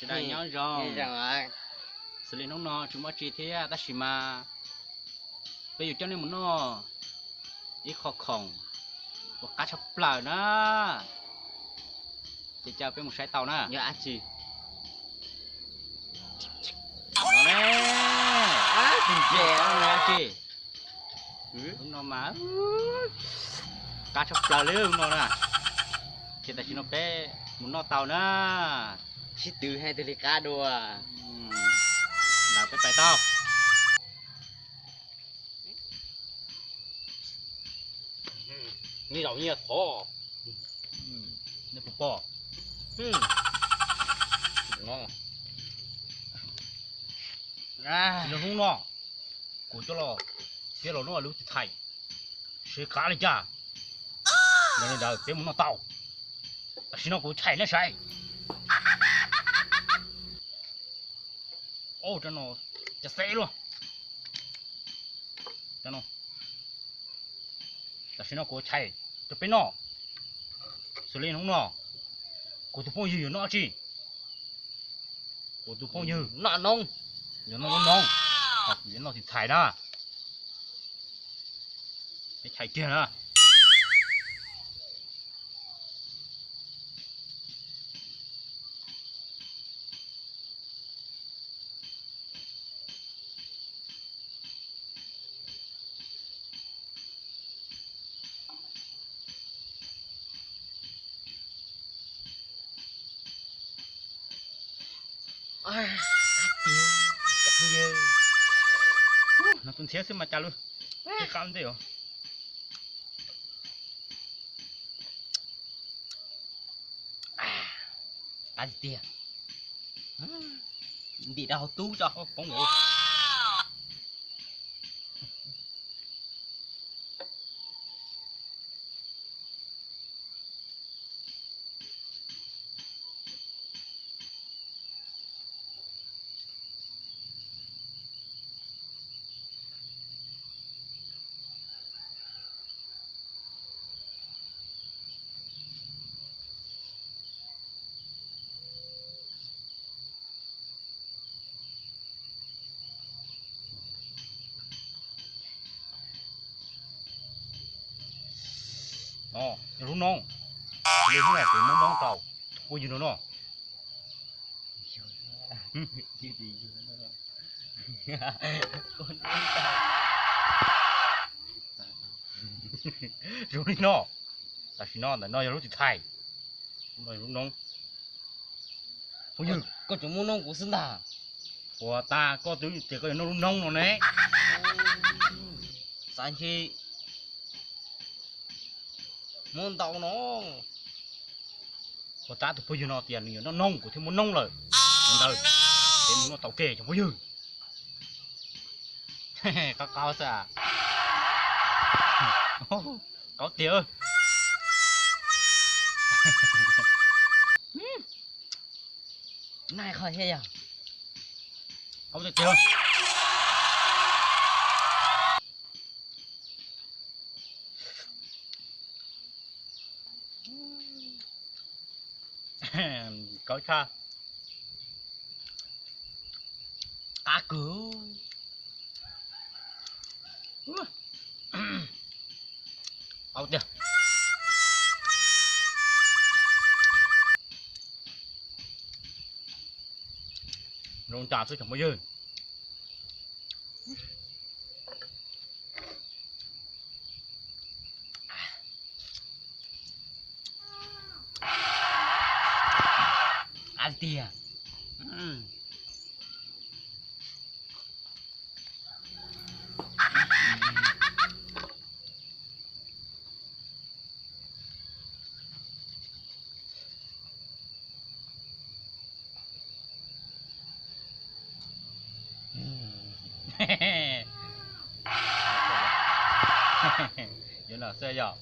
Nyob zoo. Xws li hnub no tsis muaj tsi thiab tab sis mas peb yuav coj nej mus noj ib qho khoom uas qab tshaj plaws na. Ces caw peb mus saib tau na. Yog dab tsi? Hnub no mas qab tshaj plaws li hnub no na. Ces tam sim no peb mus noj tau na. Sib tw hais twg li qab dua. Ntawd peb pais tau. Nyias zaum nyias thov. Nej puas pom? Hnub no kuv coj los, coj los noj lub txiv txhais, seb qab li cas. Yog li ntawd peb mus noj tau. Tam sim no kuv txhais nej saib. Ua no cas xeb luaj. Tam sim no kuv txhais rau peb noj. Xws li hnub no kuv tus phooj ywg yuav noj dab tsi? Kuv tus phooj ywg noj noob, yuav noj noob, ho kuv yuav noj txiv txhais na. Peb txhais kiag na. No tus ntxhiab xwb mas cas lub qab ntej os. Qab tiag tiag. Ntim rau hauv tub tso poob. Lub noob, lub noob kuv muab noob rau phooj ywg no no. Zoo li no, tam sim no ntawm no yog lub txiv txhais, lub noob. Phooj ywg, koj tsuas muab noob kuv xwb ntag. Ua tas koj twb tias koj yuav noj lub noob no ne. Xav ntshe muab ntau no. Ua tab tus phooj ywg no tias nws yuav noj noob kuv thiaj muab noob lawm. Ntawd, ces mus noj tau ke cov phooj ywg. Qaub qaub xwb. Qaub tiag. Nai qhov thiab yog. Qaub tiag tiag. Qaub tshaj. Qab kawg. Qaub tiag. Zoo tas xwb tsoom phooj ywg. Qab tiag. Yuav no xwb yog.